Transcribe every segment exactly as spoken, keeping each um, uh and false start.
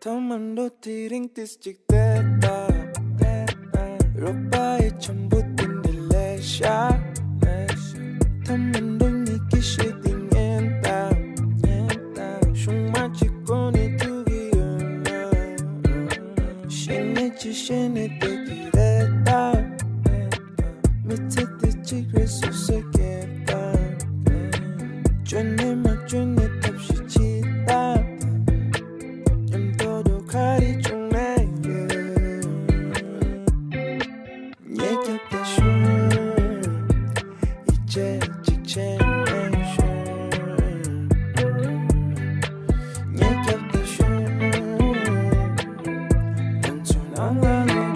ཐ་མ་འགྲོ་དེ་རིང་ཏིས་ཅིག་བལྟས་ད། རོགས་པ་ཡི་འཆམ་པོ་དེ་འདྲ་ལས་ཤ། ཐ་མ་འགྲོ་ཉིད་ཀྱི་ཤེས་དེ་ཉན་ད། ཤུང་མ་གཅིག་གོ་ནས་ཐུག་གི་ཡོད་ན། ཤེས་ནས་ཅི་ཤེས་ནས་བལྟས་ཀྱི་རེད་ད། མི་ཚེ་དེ་གཅིག་རེད་སོ་སོས་སྐྱེལ་ད། བཅོས་ནས་མ་བཅོས་ནས་ཐབས་ཤེས་བྱེད་ད། མཉམ་དུ་འགྲོ་ག་རེ་བྱུང་ན་ཡོད། ཉེ་རྒྱབ་ལ་ཤོག་ཡིད་ཆེས་གཅིག་བྱས་ནས་ཤོག་ཉེ་རྒྱབ་ལ་ཤོག་ང་ཚོ་ནང་ལ་ལོག་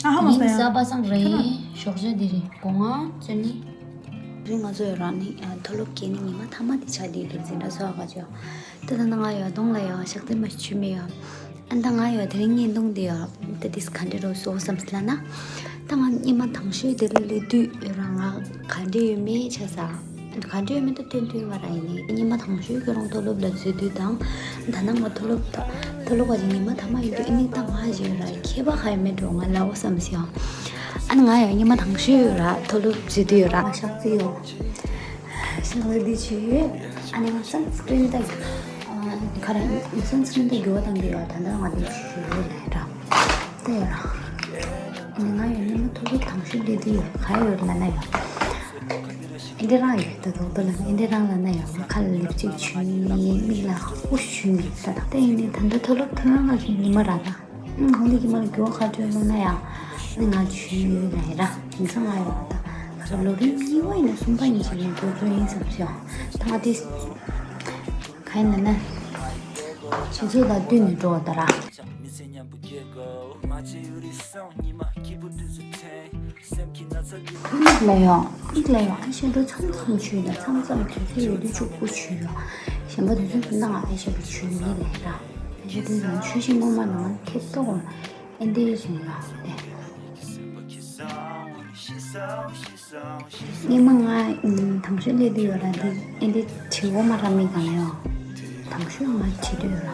ཨ་ཧ་མ་ས་ཡ། གཟའ་པ་སངས་རེད། ཞོགས་ཇ་འདི་རེད། སྒོ་ང་ཚོ་ནི། རིང་ང་ཚོ་ཡོད་རང་ནི་མཐོ་སློབ་སྐྱེལ་ནི་ཉི་མ་མཐའ་མ་དེ་ཆགས་བསྡད་འདུག་འཛིན་གྲྭ་ཚོགས་ཁ་ཅོ། ད་ད་ང་ཡོད་གདོང་ལ་ཡོད་ཤག་དེ་མ་ཆུ་མི་ཡོད། ཨ་ད་ང་ཡོད་དེ་རིང་བརྙན་ཐུང་དེ་ཡོད་ད་དིས་ག་འདྲ་རོ་སོ་བསམ་སི་ལ་ན། ད་ང་ཉི་མ་དང་ཤོས་དེ་ལ་སླེབས་དུས་ཡོད་རང་ང་ག་འདྲ་ཡོད་མེད་ཆ་ས། ག་འདྲ་ཡོད་མེད་ད་ཐོན་ཐོན་བ་ར་ཡིན་ནི་ཉི་མ་དང་ཤོས་ཀྱི་རོང་མཐོ་སློབ་ལ་འཛུལ་དུས་དང་། ད་ནང་ང་མཐོ་སློབ་ད་མཐོ་སློབ་བ་ཅིག་ཉི་མ་ཐ་མ་ཡོད་དུས་ཨ་ནི་ད་ང་ཞིག་ཡོད་ར་ཁྱད་པར་ཧ་ཡོད་མེད་འགྲོ་ང་ལ་འོ་བསམ་སི་ཡོད། ཨ་ནི་ང་ཡང་ཉི་མ་དང་ཤོས་ཡོད་ར་མཐོ་སློབ་འཛུལ་དུས་ཡོད་ར་ང་ཤག་ཙི་ཡོད། ཤག་ཙི་འདི་ཆི་ཡོད། ཨ་ནི་ང་སན་སི་ཀྲིན་ད་ཁ་ར་སན་སི་ཀྲིན་ད་རྒྱུ་བ་དང་གི་ཡོད་ད་ནང་ང་འདི་ཆི་ཡོད་ལ་ར་ད་ཡོད་ར། ཨ་ནི་ང་ཡང་ཉི་མ་མཐོ་སློབ་དང་ཤོས་སླེབས་དུས་ཡོད་ག་ཡོད་ལ་ན་ཡོད། ཨེ་འདྲ་རང་ཡོད་ད་དོག་ཏོ་ལ་ཨེ་འདྲ་རང་ལ་ན་ཡང་ཁ་ལ་ལིབ་སི་ཊིག་བྱུགས་ཡིན་མིག་ལ་ཧུ་བྱུགས་ཡིན་ད་ད་ཡིན་ནི་ད་ལྟ་མཐོ་སློབ་ཐོན་རང་ང་ཞིག་ཉི་མ་ར་ད་ཧུང་ལི་གི་མ་ལ་རྒྱུ་ཁ་ཐོན་ལ་ན་ཡང་ནི་ང་བྱུགས་ཡོད་ལ་ཡ་ར་ཡིན་ས་ང་ཡོད་ད་ཁ་ལོ་རིམ་གཉིས་པ་ཡིན་ན་གསུམ་པ་ཡིན་ཞིག་ཡིན་དགོས་དོན་ཡིན་བསམ་སོང་ད་ང་དེ་ག་ཡིན་ན་ན་ཁྱེད་ཚོ་དང་བསྟུན་ནས་འགྲོ་བ་ད་ར། ཁོ་མིག་ལ་ཡང་མིག་ལ་ཡང་ཨེ་ཤེ་དོ་མཚམས་མཚམས་བྱུགས་ཡོད་མཚམས་མཚམས་དུས་ཚོད་ཡོད་དུས་གཅིག་པུ་བྱུགས་ཡོད། གཞན་པ་དུས་ཚོད་ཀུན་ཏང་ཨེ་ཤེ་དོ་བྱུགས་མེད་ལས་ར། ཨེ་ཤེ་དོ་ཡང་ཆུ་ཤིང་ངོ་མ་ནང་ཁེབས་ཏོག་ཨེ་འདྲའི་བཞིན་ལ་ཨེ། སྔོན་མ་ང་དང་ཤོས་སླེབས་དུས་ཡོད་ར་འདི་ཨེ་འདྲའི་བྲིས་འོ་མ་ར་མི་ག་ལ་ཡོད། དང་ཤོས་ང་བྲིས་དུས་ཡོད་ར།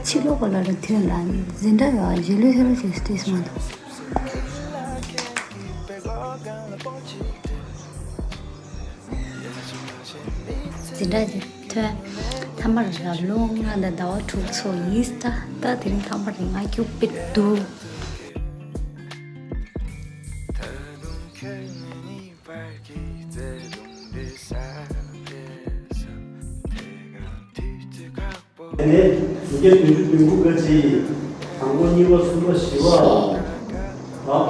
ཕྱི་ལོགས་ག་ལ་ར་དུས་ལ་འཛིན་གྲྭ་ཡོད་རྗེས་ལུས་ཐེ་ལོ་ཞེས་སུ་དུས་སུ་མ་འདུག་འཛིན་གྲྭ་ཅིག་ཐོན། ཐ་མར་ལ་ལོ་ལྔ་དང་ཟླ་བ་དྲུག་ཚོ་ཡིས་ད་ད་དེ་རིང་ཐ་མར་རིང་ང་སྐྱུག་པི་འདུག་ནས་བརྒྱད་བརྒྱ་བདུན་ཅུ་དོན་དགུ་ག་ཅི། དང་པོ་གཉིས་པ་གསུམ་པ་བཞི་པ། ཨ།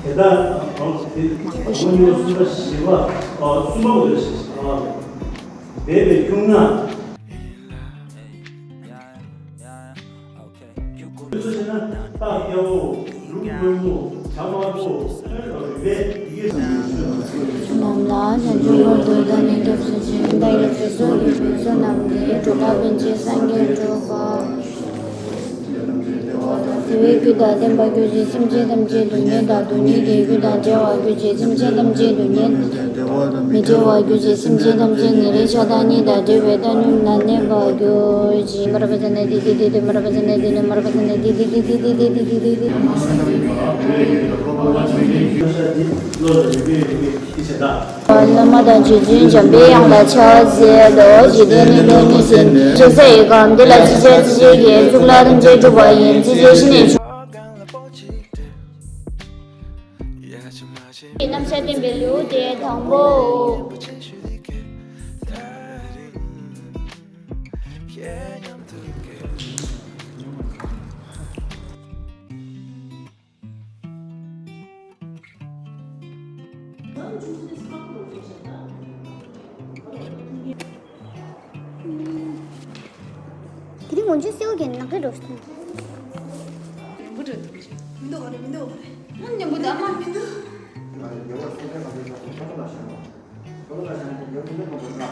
དེ་དག་དང་པོ་གཉིས་པ་གསུམ་པ་བཞི་པ། ཨ། གསུམ་པ་འོས་ཤིང་ཨ། འབད་པས་ཁྱུང་ན། ཚུལ་བྱས་ན་རྟགས་སྐྱ་བོ། ལུག་དཀོན་པོ། བྱ་དམར་པོ། ལྷོད་ལ་རུས་པའི་ཡི་གེ་ནམ་ལ་བྱང་ཆུབ་ལོ་ཏོག་དང་ནི་སྐྱབས་སུ་མཆི། བདག་གིས་སྦྱིན་སོགས་ཀྱི་ཕུན་ཚོགས་རྣམས་ཀྱིས། འགྲོ་ཀུན་ཕན་ཕྱིར་སངས་རྒྱས་འགྲུབ་པ། དེ་བས་རྒྱུ་དང་ལྡན་པར་གྱུར་ཅིག་སེམས་ཅན་ཐམས་ཅད་སྡུག་བསྔལ་དང་སྡུག་བསྔལ་གྱི་རྒྱུ་དང་བྲལ་བར་གྱུར་ཅིག་སེམས་ཅན་ཐམས་ཅད་སྡུག་བསྔལ་མི་འབྱུང་བར་གྱུར་ཅིག་སེམས་ཅན་ཐམས་ཅད་ཉེ་རིང་ཆགས་སྡང་གཉིས་དང་བྲལ་བའི་བཏང་སྙོམས་ལ་གནས་པར་གྱུར་ཅིག་མར་པ་ཙ་ན་དི་དི་དི་དི་མར་པ་ཙ་ན་དི་ནི་མར་པ་ཙ་ན་དི་དི་དི་དི། བླ་མ་དང་རྗེ་བཙུན་འཇམ་པའི་དབྱངས་ལ་ཕྱག་འཚལ་ལོ། འཇིག་རྟེན་ནི་ལྷོད་ནས་ཟིན། ཅི་ཟེར་ཡི་གམ་འདི་ལ་ཅི་བྱ་ཅི་བྱེད་ཀྱི་གཙུག་ལག་ཐམས་ཅད་གྲུབ་པ་ཡིན། ཅི་བྱ་ཤི་ནས་རྣམ་གཞག་བསྟན་པའི་ལེའུ་སྟེ་དང་པོའོ། དེ་རིང་ངོ་མཇུག་སེའུ་གན་ནག་རེ་རོ་ཞིག་མི་འདུག་ག་རེ་མི་འདུག་ག་རེ། ཨ་ཉམ་པོ་ད་མ་མི་འདུག་ཡོད་པ་སེམས་ཅན་གང་དེ་ཚོ་ཁོ་ཁོ་ལ་བཞག་ནོ། ཁོ་ཁོ་ལ་བཞག་ནས་ཡོད་མི་འདུག་མ་འདུག་ན།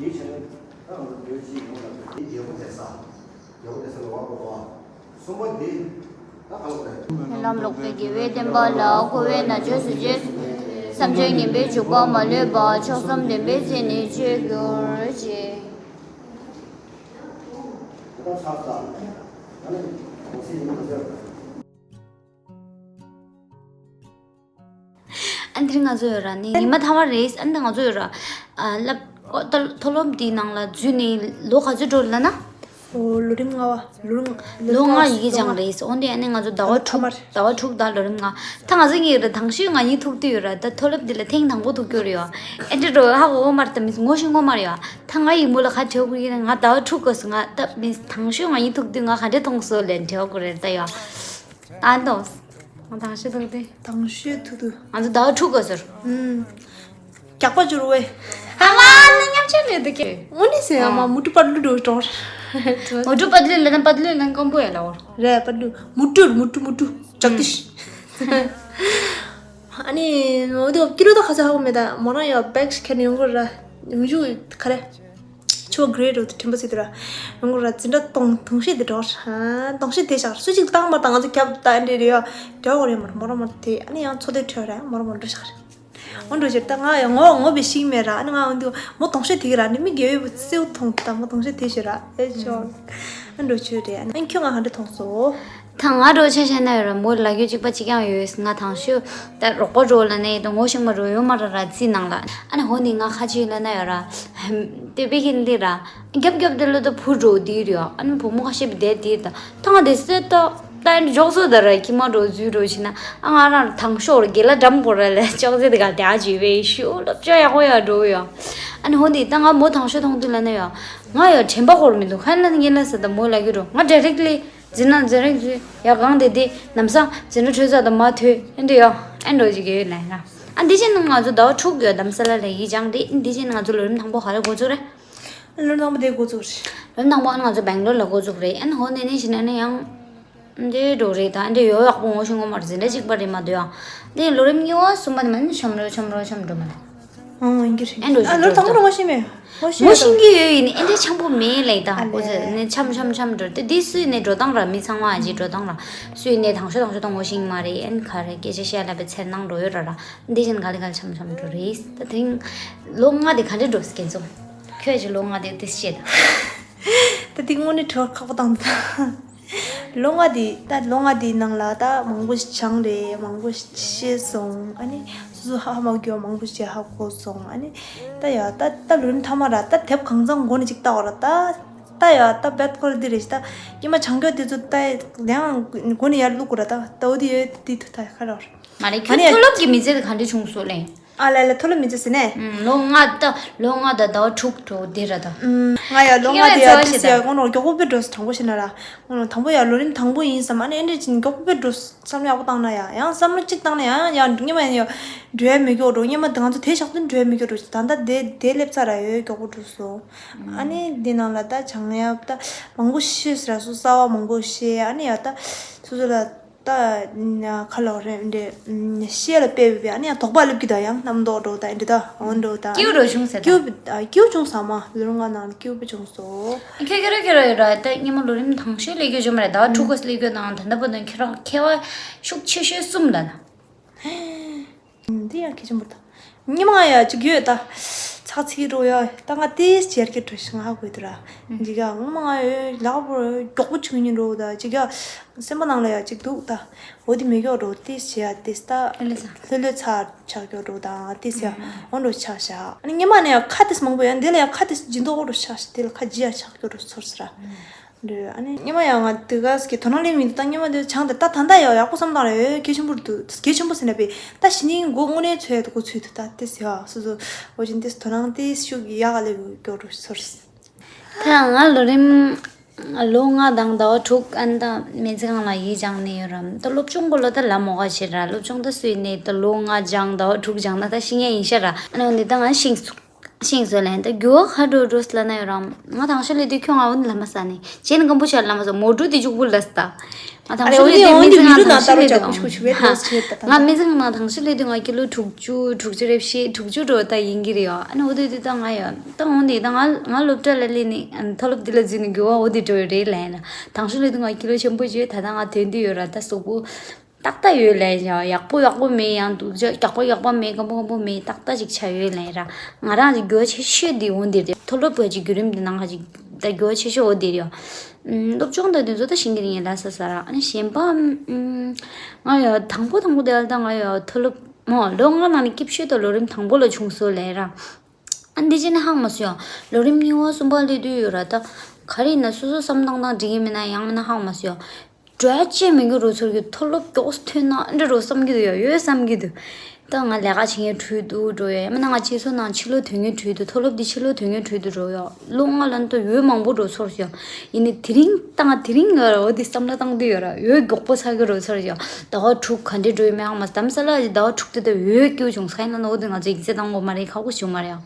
ཡིད་བྱེད་ནས། རང་གི་དོན་གཅིག་ཡོང་ལ་དེ་རྒྱལ་པོ་དེ་ས། རྒྱལ་པོ་དེ་ས་ལ་བ་གོ་བ། གསུམ་པ་དེ། ད་ག་ལ་གོ་རེད། ལམ་ལོག་པའི་དགེ་བའི་བསྟན་པ་ལ་འཁོར་བའི་ན་བཅོས་སུ་བཅོས། བསམ་བྱུང་ངན་པའི་འཇུག་པ་མ་ལུས་པ། མཆོག་གསུམ་བདེན་པའི་ཚེ་ནི་གཅོད་གྱུར་ཅིག། ད་ས་ས། ད་ནི་གོ་སི་ཡིན་ན་ཟེར། ཨ་འདིར་ང་ཚོ་ཡོད་ར་ནི་ཉི་མ་ཐ་མ་རེད། ཨ་འདི་ང་ཚོ་ཡོད་ར། ཨ་ལབ་ཨོ་ད་མཐོ་སློབ་འདིའི་ནང་ལ་འཛུལ་ནས་ལོ་ག་ཚོད་འགྲོ་ལ་ན། ཨོ་ལོ་རིམ་ལྔ་བ། ལོ་རིམ་ལོ་ལྔ་ཡི་གེ་སྦྱངས་རེད། འོན་ཏེ་ཨ་ནི་ང་ཚོ་ཟླ་བ་ཨ་ཐ་དྲུག་མར། ཟླ་བ་དྲུག་དང་ལོ་རིམ་ལྔ། ད་ང་ཚོ་གཉིས་ར་དང་ཤོས་ང་གཉིད་ཐུག་དུས་ཡོད་ར། ད་མཐོ་སློབ་འདི་ལ་ཐེངས་དང་པོ་ཐུག་རྒྱུ་རེད་ཡོ། ཨེ་འདྲ་འགྲོ་ཧ་གོ་གོ་མར་ད་མི་ངོ་ཤེས་ངོ་མར་ཡོ། ད་ང་ཡི་མུ་ལ་ཁ་བྲེའུ་ཁུ་ཡིན་ང་ཟླ་བ་དྲུག་གོ་སོང་ང་ད་མི་དང་ཤོས་ང་གཉིད་ཐུག་དུས་ང་ག་འདྲ་མཐོང་སོང་ལས་བྲེའུ་ཁུ་རེད་ད་ཡོ། ཨ་འདོ། ང་དང་ཤོས་ཐུག་དུས། དང་ཤོས་ཐུག་དུས། ང་ཚོ་ཟླ་བ་དྲུག་གོ་སོང་། ཨུམ། རྒྱག་པ་འཇུར་བས། ཨ་མ་ནི་ཉམས་ཆག་མེད་འདུག་གས། དངོས་གནས་ཟེར་ཨ་མ་མུ་ཏུ་པ་ལུ་འགྲོ་འགྲོ། མུ་ཏུ་པ་ལུ་ལ་ན་པ་ལུ་ལ་ན་ཀོང་པོ་ཡ་ལ་འོར། རེད་པ་ལུ་མུ་ཏུ་མུ་ཏུ་མུ་ཏུ་ཇག་ཏིཤ། ཨ་ནི་འོ་དེ་ཀི་ལོ་ད་ཁ་ཚ་ཧ་གོ་མེད་ད་མོ་རང་ཡ་བེག་ཤི་ཁེ་ནི་ཡོང་གོ་ར་ཡོང་ཞུ་ག་རེ། ཆུ་བ་གྷི་རེ་ཌི་འོ་དེ་ཕྲན་བུ་སི་དེ་ར། ཡོང་གོ་ར་འཛིན་གྲྭ་གཏོང་གཏོང་ཤེས་དེ་འགྲོ་ར། གཏོང་ཤེས་དེ་ཞག་སུ་གཅིག་བཏང་མ་བཏང་ང་ཚོ་རྒྱབ་ད་འདྲེ་རེ་ཡ། འགྲོ་གོ་རེ་མོ་ར་མོ་ར་མོ་དེ་ཨ་ནི་ཡང་ཚོ་དེ་ཁྲོད་ར་མོ་ར་མོ་འགྲོ་ཞག་རེ། འོ་འགྲོ་ཞེ་ད་ང་ཡང་ངོ་ངོ་བེ་ཤིང་མེད་ར། ཨ་ནི་ང་འོ་འདུག་མོ་གཏོང་ཤེས་དེ་གི་ར་ནི་མི་དགེ་བའི་སེའུ་མཐོང་ད་མོ་གཏོང་ཤེས་དེ་ཞེ་ར་ཨེ་ཆོ། ཨ་འགྲོ་ཆོས་རེད། ཨ་ནི་ཁྱོད་ང་ག་འདྲ་མཐོང་སོ། ད་ང་རོ་ཆ་བཞག་ན་ཡོད་ར་མོ་ལ་རྒྱུ་གཅིག་པ་གཅིག་ཀྱང་ཡོད། ང་དང་ཤོས་ད་རོགས་པ་འགྲོ་ལ་ནས་ད་ངོ་ཤེས་མ་རོ་ཡོད་མ་ར་ར་རྩིས་ནང་ལ། ཨ་ནི་འོ་ནི་ང་ཁ་ཆེ་ལ་ན་ཡོད་ར། དེ་པེ་ཁིན་ལི་ར། རྒྱབ་རྒྱབ་དེ་ལོ་ད་བུ་འགྲོ་དེ་རེད། ཨ་ནི་བུ་མོ་ཁ་ཤས་པི་དེ་དེ་ད་ད་ང་དེ་སེ་ད་ད་ཨ་ནི་འཇོག་སོ་ད་ར་ཁྱི་མ་འགྲོ་འཛུལ་འགྲོ་ཕྱིན་ན་ཨ་ང་རང་དང་ཤོས་ར་དགེ་ལ་འགྲམ་པོ་ར་ལ་ཅོག་ཙེ་དེ་ག་དེ་ཨ་ཅི་བེ་ཤུ་ལོ་ཅོ་ཡག་པོ་ཡག་འགྲོ་ཡོད། ཨ་ནི་འོ་ནི་ད་ང་མོ་དང་ཤོས་མཐོང་དུས་ལ་ན་ཡོད། ང་ཡོད་དྲན་པ་ཁོར་མི་འདུག་ཁ་ན་ངེ་ན་ས་ད་མོ་ལ་གི་རོ་ང་ཌའི་རེག་ལི་འཛིན་ན་འཛིན་རེག་འཛུལ་ཡ་གང་དེ་དེ་ལམ་སང་འཛིན་ན་གྲོས་ཚོགས་དང་མ་ཐོས་ཨེ་འདྲ་ཡོད་ཨེ་འགྲོ་ཅིག་ཡོད་ལ་ཡ། ཨ་འདི་བཞིན་ང་ཚོ་ཟླ་བ་དྲུག་ཡོད་དམ་ས་ལ་ལ་ཡི་ཅང་དེ་འདི་བཞིན་ང་ཚོ་ལོ་རིམ་དང་པོ་ག་རེ་འགོ་ཚུགས་རེད། ལོ་རིམ་དང་པོ་དེ་འགོ་ཚུགས་རེད། ལོ་རིམ་དང་པོ་ཨ་ང་ཚོ་སྦེང་ལོར་ལ་འགོ་ཚུགས་རེད། ཨ་ནི་ཧོ་ནེ་ནེ་བཞིན་ཨ་ནི་ཡང་འདི་འགྲོ་རེད་ད་འདི་ཡོ་ཡག་པོ་ངོ་ཤེས་ངོ་མར་འཛིན་གྲྭ་གཅིག་པ་རེད་མ་འདུག་ཡང་འདི་ལོ་རིམ་གཉིས་པ་གསུམ་པ་དེ་མ་ནི་ཆམ་རོ་ཆམ་རོ་ཆམ་འགྲོ་མ་ནི། ཨང་ཨང་གི་རེད། ཨེ་འགྲོ་ཨ་ལོ་ཞིག་དང་པོ་འགྲོ་ངོ་ཤེས་མེད། ངོ་ཤེས་ངོ་ཤེས་ཀྱི་ཡོད་ཡིན་ཨེ་འདྲ་ཆམ་པོ་མེད་ལེགས་དང་ཨ་ཨོ་ཙེ་ལས་ནི་ཆམ་ཆམ་ཆམ་འགྲོ་དེ་འདི་སུས་ནི་འགྲོ་སྟངས་ར་མི་ཚང་མ་ཨ་ཅི་འགྲོ་སྟངས་ར་སུས་ནི་དང་ཤོ་དང་ཤོ་དང་ངོ་ཤེས་མ་རེད། ཨེན་ག་རེ་སྐད་ཆ་བཤད་ལ་པའི་ཚེར་སྣང་འགྲོ་ཡོད་ར་ར་འདི་བཞིན་ག་ལེ་ག་ལེ་ཆམ་ཆམ་འགྲོ་རེད། ད་དེང་ལོ་ལྔ་དེ་ག་འདྲ་འགྲོ་སི་ཀན་སོང་ཁྱོད་ཀྱི་ལོ་ལྔ་དེ་དེ་བཤད་དང་། ད་དེ་དངོས་གནས་དྲི་བ་ཁག་པོ་བཏང་ད། ལོ་ལྔ་དེ་ད་ལོ་ལྔ་དེའི་ནང་ལ་ད་མང་པོ་ཞིག་སྦྱངས་རེད། མང་པོ་ཞིག་ཤེས་སོང་། ཨ་ནི་སོ་སོ་ཧ་མ་གོ་མང་པོ་ཞིག་ཧ་གོ་སོང་། ཨ་ནི་ད་ཡ་ད་ད་ལོ་རིམ་མཐའ་མ་ར་ད་དེབ་གང་ཚང་མགོ་ནས་ཅིག་ལྟ་བ་ར་ད་ད་ཡ་ད་བེད་ཁོ་ར་འདི་རེད་ད་སྙེ་མ་སྦྱང་རྒྱུ་དེ་ཚོ་ད་ཡང་མགོ་ནས་ཡར་བླུག་དགོས་ར་ད་ད་འོ་དེ་ཡོད་དེ་ད་ཁ་ར་བར། མ་རེད་ཨ་ནི་ཁྱོད་མཐོ་སློབ་ཀྱི་མི་ཚེ་དེ་ག་འདྲ་བྱུང་སོང་ལེ། ཨ་ལ་ལ་མཐོ་སློབ་མི་ཚེ་ཟེར་ནས། ཨུམ། ལོ་ལྔ་ད་ལོ་ལྔ་ད་ཟླ་བ་དྲུག་འགྲོ་འདི་ར་ད། ཨུམ། ང་ཡ་ལོ་ལྔ་དེ་ཡ་ཏི་སི་ཡ་དགོང་ནོར་མགྱོགས་པོ་པའི་འགྲོ་ས་དྲང་པོ་ཞེ་ན་ར། དགོང་ནོར་དང་པོ་ཡ་ལོ་རིམ་དང་པོ་ཡིན་བསམ་ཨ་ནི་ཨེ་འདྲས་ཅིག་མགྱོགས་པོ་པའི་འགྲོ་ས་བསམ་བློ་ཡག་པོ་བཏང་ན་ཡ་ཡང་བསམ་བློ་གཅིག་བཏང་ན་ཡང་ཡང་སྙེ་མ་ཡང་ཡ་འགྲོ་ཡ་མི་མགྱོགས་འགྲོ་སྙེ་མ་དེ་ང་ཚོ་དེ་ཞག་ཏུ་འགྲོ་ཡ་མི་མགྱོགས་འགྲོ་ད་ལྟ་དེ་དེ་སླེབས་ཚར་ར་ཡོད་མགྱོགས་པོ་འགྲོ་སོང་། ཨ་ནི་འདི་ནང་ལ་ད་བྱང་ཡ་ད་མང་པོ་ཤེས་ར་སོ་གསར་བ་མང་པོ་ཤེས་ཨ་ནི་ཡ་ད་སོ་སོ་ལ། ད་ཁ་ལོག་རེད་འདྲེ། ཤེས་ལ་དཔེ་བས་ཨ་ནི་ཡང་དོགས་པ་སླེབས་ཀྱི་ད་ཡང་རྣམ་རྟོག་འགྲོ་ད་འདྲེ་ད་འོ་འགྲོ་ད། སྐྱིད་རོ་བྱུང་ཟེར་ད། སྐྱིད་སྐྱིད་བྱུང་ས་མ་ལོ་ལྔ་ནང་སྐྱིད་པོ་བྱུང་སོ། ཁྱོད་ཁྱོད་ར་ཁྱོད་ར་ཡོད་ར་ད་སྙེ་མ་ལོ་རིམ་དང་ཤོས་སླེབས་རྒྱུ་བྱུང་མ་རེད་ད་ཕྲུ་གུ་སླེབས་རྒྱུ་དང་ད་ལྟ་བུ་དང་ཁྱོད་རང་ཁྱད་པར་ཤུགས་ཆེ་ཤོས་གསུམ་ལ་ན། འདི་ཡང་གལ་ཆེན་པོ་དང་། སྙེ་མ་ཡ་གཅིག་ཡོད་ད། ཚག་ཚིག་རོ་ཡ་ད་ང་ཏིས་ཇེར་གི་འགྲོ་ཞིང་ཧ་གོ་དུ་ར། འཇིག་ཡ་སྔོན་མ་ང་ཡོད་ལག་པོ་མགྱོགས་པོ་ཆུང་ཉིན་རོ་ད་འཇིག་ཡ་སེམས་པ་ནང་ལ་ཡ་གཅིག་འདུག་ད། འོ་དེ་མི་མགྱོགས་རོ་ཏིས་ཇེ་ཡ་ཏིས་ད། ལྷོད་ལྷོད་ཚ་ཆགས་མགྱོགས་རོ་ད་ཏིས་ཡ་འོ་འགྲོ་ཆགས་ཤག་ཨ་ནི་སྙེ་མ་ནས་ཡ་ཁ་ཏིས་མང་པོ་ཡ་འདི་ལ་ཡ་ཁ་ཏིས་ཇི་འདོག་འོ་འགྲོ་ཆགས་ཤག་དེ་ལ་ཁ་ཇི་ཡ་ཆགས་མགྱོགས་རོ་ཚོར་སི་ར། འདྲ། ཨ་ནི་སྙེ་མ་ཡང་ང་དེ་ག་སྐྱེ་དོ་སྣང་ལེན་མི་འདུག་ད་སྙེ་མ་དེ་ཆང་དེ་ད་ད་ད་ཡག་ཡག་པོ་བསམ་བཏང་རེད་གལ་ཆེན་པོ་འདུག་གལ་ཆེན་པོ་ཟེར་ན་པས་ད་ཞི་ནི་མགོ་དངོས་གནས་འཚོལ་ཡ་དེ་གོ་ཚུལ་དུ་ད་དེ་ཟེར་ཡ་སོ་སོ་འོ་ཅན་དེ་དོ་སྣང་དེ་ཤུགས་ཡག་ལེ་གོ་རུ་སོར། ད་ང་ལོ་རིམ་ལོ་ལྔ་དང་ཟླ་བ་དྲུག་ཨན་ད་མེ་ཚེ་གང་ལ་ཡིད་སྦྱངས་ནས་ཡོད་རམ་ད་སློབ་ཆུང་གོ་ལོ་ད་ལ་མོ་ག་བྱེད་ར་སློབ་ཆུང་ད་སུས་ནས་ད་ལོ་ལྔ་སྦྱངས་ཟླ་བ་དྲུག་སྦྱངས་ན་ད་ཤི་ངེ་ཡིན་ཤ་ར་ཨ་ནི་འོ་འདི་ད་ང་ཤིང་སུ། ཤིང་བཟོ་ལན་ད་རྒྱུ་བ་ཁ་འགྲོ་འགྲོ་སླ་ན་ཡོད་རམ། ང་དང་ཤོ་ལེ་དུས་ཁྱོད་ང་འོན་ལ་མ་ས་ནི་བྱས་ནི་ཀམ་པུ་ཆ་ལ་མ་ས་མོ་འགྲོ་དེ་ཅུག་པུ་ལ་ས་ད། ང་དང་ཤོ་ལེ་དུས་མི་ཚེ་ང་དང་ཤོ་ལེ་དུས་ང་མི་ཚེ་ང་དང་ཤོ་ལེ་དུས་ང་ཀི་ལོ་དྲུག་ཅུ་དྲུག་ཅུ་རེ་བཞི་དྲུག་ཅུ་འགྲོ་ད་ཡིན་གི་རེད་ཡོ། ཨ་ནི་འོ་དེ་དུས་ད་ང་ཡོ་ད་འོན་དེ་ད་ང་ང་སློབ་གྲྭ་ལ་སླེབས་ནི་མཐོ་སློབ་དེ་ལ་འཛུལ་ནི་རྒྱུ་བ་འོ་དེ་འགྲོ་ཡོད་རེད་ལན་ན། དང་ཤོ་ལེ་དུས་ང་ཀི་ལོ་ཆེན་པོ་བྱས་ད་ད་ང་དོན་དུ་ཡོད་ར་ད་གཟུགས་པོ། ཏག་ཏག་ཡོད་ལེ་ཡང་ཡག་པོ་ཡག་པོ་མེད་ཡང་སྡུག་ཅག་ཡག་པོ་ཡག་པོ་མེད་སྐམ་པོ་སྐམ་པོ་མེད་ཏག་ཏག་ཅིག་ཆགས་ཡོད་ལེ་ར། ང་རང་གི་འགྱུར་བ་ཆེ་ཤོས་འདི་འོ་འདིར་རེད། མཐོ་སློབ་བར་གྱི་བརྒྱུད་རིམ་འདི་ནང་ག་ཅིག་ད་འགྱུར་བ་ཆེ་ཤོས་འོ་འདིར་ཡོད། སློབ་སྦྱོང་དང་དེ་ཚོ་ད་ཤིང་གི་རིང་ལ་ས་ས་ར། ཨ་ནི་གཞན་པ་ང་ཡོད་དང་པོ་དང་པོ་དེ་ལ་ད་ང་ཡོད་མཐོ་སློབ་མོ་ལོ་ལྔ་ནང་ནས་སྐྱིད་ཤོས་དང་ལོ་རིམ་དང་པོ་ལ་བྱུང་སོང་ལེ་ར། ཨ་འདི་ཅི་ནས་ཧང་མ་སུ་ཡང་ལོ་རིམ་གཉིས་པ་གསུམ་པ་སླེབས་དུས་ཡོད་ར་ད། ག་རེ་ཡིན་ན་སོ་སོ་བསམ་སྟངས་དང་འགྲིག་གི་མིན་ན་ཡང་མིན་ན་ཧང་མ་སུ་ཡང་། འགྲོ་ཡ་ཅེས་མི་འགྱུར་རོ་ཚོར་གྱི་མཐོ་སློབ་མགྱོགས་སུ་ཐོན་ན་འདྲ་རོ་བསམ་གྱི་འདུག་ཡ་ཡོད་བསམ་གྱི་འདུག་ད་ང་ལས་ཀ་བྱེད་མཁན་བྲོས་འདུག་འགྲོ་ཡ་ཡང་མིན་ན་ང་གཅིག་སོ་ནང་ཕྱི་ལོགས་ཐོན་མཁན་བྲོས་འདུག་མཐོ་སློབ་འདི་ཕྱི་ལོགས་ཐོན་མཁན་བྲོས་འདུག་འགྲོ་ཡ་ལོ་ལྔ་ལ་འདུག་ཡོད་མང་པོ་འགྲོ་ཚོར་ཡ། ཡིན་ནི་དེ་རིང་ད་ང་དེ་རིང་ཡོད་ར་འོ་དེ་བསམ་བློ་བཏང་དུས་ཡོད་ར་ཡོད་མགྱོགས་པོ་ཚ་གི་རོ་ཚོར་ཡ། ཟླ་བ་དྲུག་ག་འདྲ་འགྲོ་ཡ་མེད་ཧང་མ་སུ་དམ་ས་ལ་ཟླ་བ་དྲུག་དེ་ད་ཡོད་སྐྱོ་བྱུང་ས་ཡིན་ན་འོ་དེ་ང་ཚོ་ཡིག་ཚད་བཏང་དགོས་མ་རེད་ཁག་པོ་བྱུང་མ་རེད་ཡ།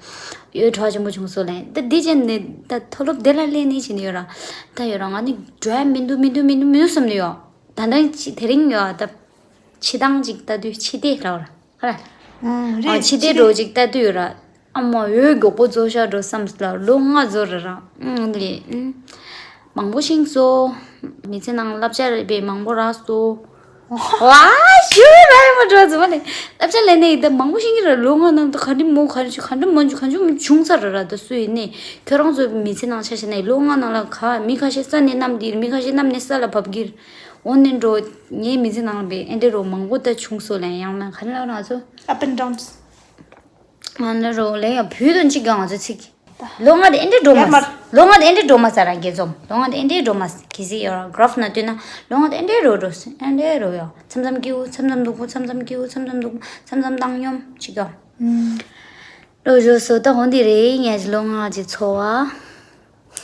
ཡོད་གྲོགས་ཆེན་པོ་བྱུང་སོང་ལན་ད་འདི་ཅན་ནི་ད་མཐོ་སློབ་དེ་ལ་སླེབས་ནི་བྱེད་ནི་ཡོད་ར། ད་ཡོད་ར་ང་ནི་འགྲོ་ཡ་མི་འདུག་མི་འདུག་མི་འདུག་མི་འདུག་བསམ་ནི་ཡོད། ད་ལྟ་ཅི་དེ་རིང་ཡོད་ད། ཕྱི་ཐང་ཅིག་ལྟ་དུས་ཕྱི་དེ་ར་བ་ར་ཧ་ར། ཨ་རེད་ཕྱི་དེ་ཕྱི་འགྲོ་དེ་ཅིག་ལྟ་དུས་ཡོད་ར། ཨ་མ་འོས་མགྱོགས་པོ་རྫོགས་ཤག་འགྲོ་བསམ་ལ་ལོ་ལྔ་རྫོགས་ར་ར། ཨང་ལི་ཨང་། མང་པོ་ཤིང་སོ། མི་ཚེ་ནང་བསླབ་བྱ་རེད་པས་མང་པོ་རག་སོ། ཝ་ཞུ་ར་ཡ་མ་འགྲོ་ཙམ་ནས་བསླབ་བྱ་ལས་ནས་ཡིན་ད་མང་པོ་ཤེས་ཀྱི་ར་ལོ་ལྔ་ནང་དུ་ག་འདྲི་མོ་ག་འདྲི་ག་འདྲི་མ་འཇུ་ག་འཇུ་བྱུང་ཚར་ར་ར་ད་སུ་ཡིན་ནས་ཁྱོད་རང་ཚོའི་མི་ཚེ་ནང་ཆ་བཞག་ནས་ལོ་ལྔ་ནང་ལ་ག་མི་ཁ་ཤས་ས་ནས་གནམ་འདིར་མི་ཁ་ཤས་གནམ་ནས་ས་ལ་བབས་ཀྱིར་འོ་ནས་འགྲོ་ངའི་མི་ཚེ་ནང་ལ་བས་ཨེ་འདྲི་རོ་མང་པོ་ད་བྱུང་སོ་ལ་ཡང་ན་ག་ནས་ལ་ང་ཚོ་up and downs། ང་ནི་རོ་ལེ་ཡ་བུ་དོན་གཅིག་ཀྱང་ང་ཚོ་ཚིག་ལོ་ལྔ་དེ་ཨེ་འདྲའི་འགྲོ་མ་ཡར་མར། ལོ་ལྔ་དེ་ཨེ་འདྲའི་འགྲོ་མ་ས་རང་རྒྱལ་འཛོམས་ལོ་ལྔ་དེ་ཨེ་འདྲའི་འགྲོ་མ་ས་གལ་སྲིད་ཡོད་ར་གྷ་ར་ཕ་ན་ལྟོས་ན་ལོ་ལྔ་དེ་ཨེ་འདྲའི་རོ་འགྲོ་ས་ཨེ་འདྲའི་རོ་ཡོ་མཚམས་མཚམས་སྐྱིད་པོ་མཚམས་མཚམས་སྡུག་པོ་མཚམས་མཚམས་སྐྱིད་པོ་མཚམས་མཚམས་སྡུག་པོ་མཚམས་མཚམས་བཏང་སྙོམས་གཅིག་ཡོ། ལོ་བཞོ་སོ་ད་འོན་ཏེ་རེད་ངས་ལོ་ལྔ་ཅིག་འཚོ་བ།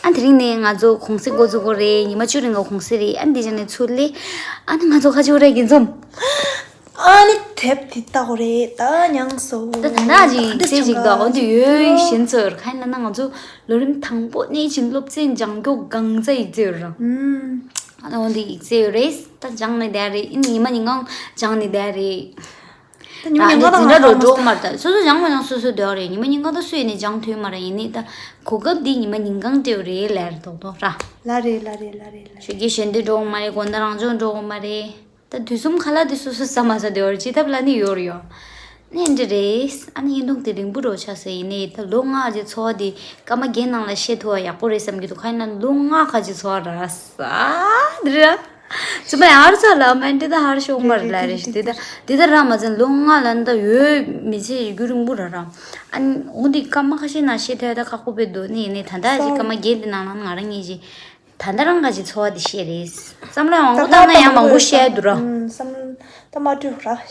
ཨ་དེ་རིང་ནས་ང་ཚོ་གུང་སེང་འགོ་འཛུགས་དགོས་རེད། ཉི་མ་བཅུ་རིང་གི་གུང་སེང་རེད། ཨ་འདི་བྱས་ནས་ཚུར་སླེབས། ཨ་ནི་ང་ཚོ་ཁ་ཆེ་བོ་རེད་རྒྱལ་འཛོམས། ཨ་ནི་དེབ་དེ་ལྟ་དགོས་རེད་ད་མྱངས་སོ། ད་ད་ནག་ཅིག་ཚེ་ཅིག་ད་འོ་འདི་ཡོད་ཞེན་ཚོར་ཁ་ཡིན་ན་ང་ཚོ་ལོ་རིམ་དང་པོ་ནས་ཕྱིན་སློབ་ཚན་སྦྱང་མགྱོགས་གང་ཚ་ཡིག་ཚེ་ཡོད་ར། ཨ་འོ་འདི་ཡིག་ཚེ་ཡོད་རེད་ད་སྦྱང་ནས་བསྡད་རེད། ཨ་ནི་ཉི་མ་ཉིན་གང་སྦྱང་ནས་བསྡད་རེད། ད་ཉི་མ་ཉིན་གང་ད་ང་འཛིན་གྲྭ་རོ་འགྲོ་མ་རེད། ད་སོ་སོ་སྦྱང་མ་སྦྱང་སོ་སོ་སྡོད་རེད། ཉི་མ་ཉིན་གང་ད་སུ་ཡིན་ནས་སྦྱང་ཐུབ་མ་རེད། ཡིན་ནས་ད་གོ་སྐབས་འདི་ཉི་མ་ཉིན་གང་སྤྲད་རེད་ལར་རྡོག་རྡོག་ར། ལ་རེད་ལ་རེད་ལ་རེད་ལ་ཞོགས་ཀས་ཞལ་འདོན་འགྲོ་གི་མ་རེད། དགོང་དག་རང་སྦྱོང་འགྲོ་གི་མ་རེད། ད་དུས་གསུམ་ཁ་ལག་འདི་སོ་སོ་ཟ་མ་ཟ་སྡོད་རེད། ཅི་ཐབས་ལ་ནི་ཡོད་རེད་ཡོ། ནི་འདི་རེད། ཨ་ནི་ཡིན་དུང་དེ་རིང་པོ་རོ་ཆགས་སོ། ཡིན་ནས་ད་ལོ་ལྔ་གི་འཚོ་བ་འདི་སྐར་མ་བརྒྱད་ནང་ལ་བཤད་ཐུབ་པ་ཡག་པོ་རེད་བསམ་གྱི་འདུག་ཁ་ཡིན་ན་ལོ་ལྔ་ཁ་ཅིག་འཚོ་བ་ར་ས་འདི་ར། ཚུ་མ་ཡང་ཧར་ཚ་ལ་མ་འདི་ད་ཧར་ཤོག་མར་ལ་རེ་ཞིག་འདི་ད་འདི་ད་ར་མ་ཟན་ལོ་ལྔ་ལ་འདི་ཡོད་མི་ཚེ་རྒྱུ་རིང་པོ་ར་ར། ཨ་ནི་འོ་འདི་སྐར་མ་ཁ་ཤས་ནང་ཤེས་ཐལ་ད་ཁག་པོ་བེད་འདུག་ནི་ཡིན་ནི་ད་ད་ཞིག་སྐར་མ་བརྒྱད་འདི་ནང་ལ་ང་རང་ཉིད་ཀྱི་ད་ད་རང་ག་ཅིག་འཚོ་བ་འདི་ཤེས་རེད། བསམ་བློ་ཡང་འོ་ད་བཏང་ན་ཡང་མང་པོ་བཤད་འདུག་ར། བསམ་བློ་ད་མ་སྤྲོད་ར།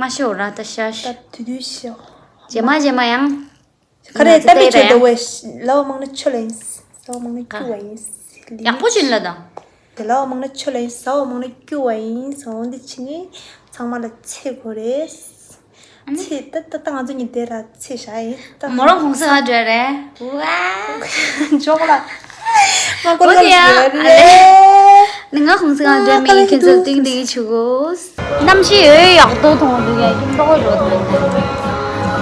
མ་ཤོག་ར་ད་ཤ་ཤ། ད་དུས་དུས་ཤོག་རྗེས་མ་རྗེས་མ་ཡང་། ག་རེ་ད་པེ་ཆོད་དོ་བས། ལའོ་མང་ན་ཆོད་ལ་ཡིན། ཟའོ་མང་ན་སྐྱུ་བ་ཡིན། ཡག་པོ་བྱིན་ལ་དང་། དེ་ལའོ་མང་ན་ཆོད་ལ་ཡིན། ཟའོ་མང་ན་སྐྱུ་བ་ཡིན། ཟའོ་འདི་ཕྱི་ནི་ཚང་མ་ལ་ཚེ་གོ་རེད། ཚེ་ད་ད་ད་ང་ཚོ་གཉིས་དེ་ར་ཚེ་བཞག་ཡིན་ད། མོ་རང་གུང་སེང་ང་འགྲོ་རེད། ཝ། འཇོག་ལ། ང་ཀོ་ལ་ཡ་རེད། ནི་ང་གུང་སེང་ང་འགྲོ་མི་ཁྱེད་ཚོ་ཏིང་ཏིང་ཆུ་གོ། གནམ་གཤིས་ཡོད་ཡག་ཏོ་མཐོང་འདུག་ཡ་ཁྱིམ་ཏོག་རོ་དང་།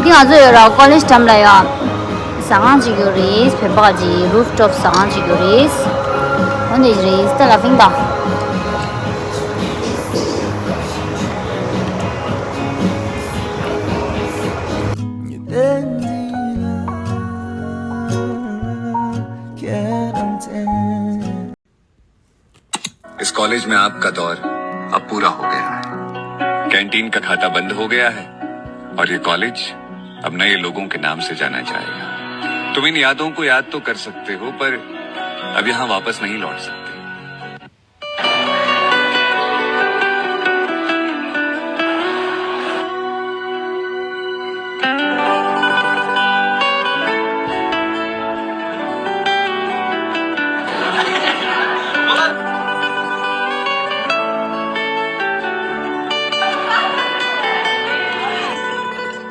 འདི་ང་ཚོ་ཡོད་ར་ཀོ་ལེཇ་འགྲམ་ལ་ཡ། ཟ་ཁང་ཅིག་ཡོད་རེད། བོད་པ་ཅིག་རུབ་ཊོབ་ཟ་ཁང་ཅིག་ཡོད་རེད། འོ་འདི་རེད་ད་ལ་ཕིང་ད། इस कॉलेज में आपका दौर अब पूरा हो गया है। कैंटीन का खाता बंद हो गया है और ये कॉलेज अब नए लोगों के नाम से जाना जाएगा। तुम इन यादों को याद तो कर सकते हो, पर अब यहाँ वापस नहीं लौट सकते।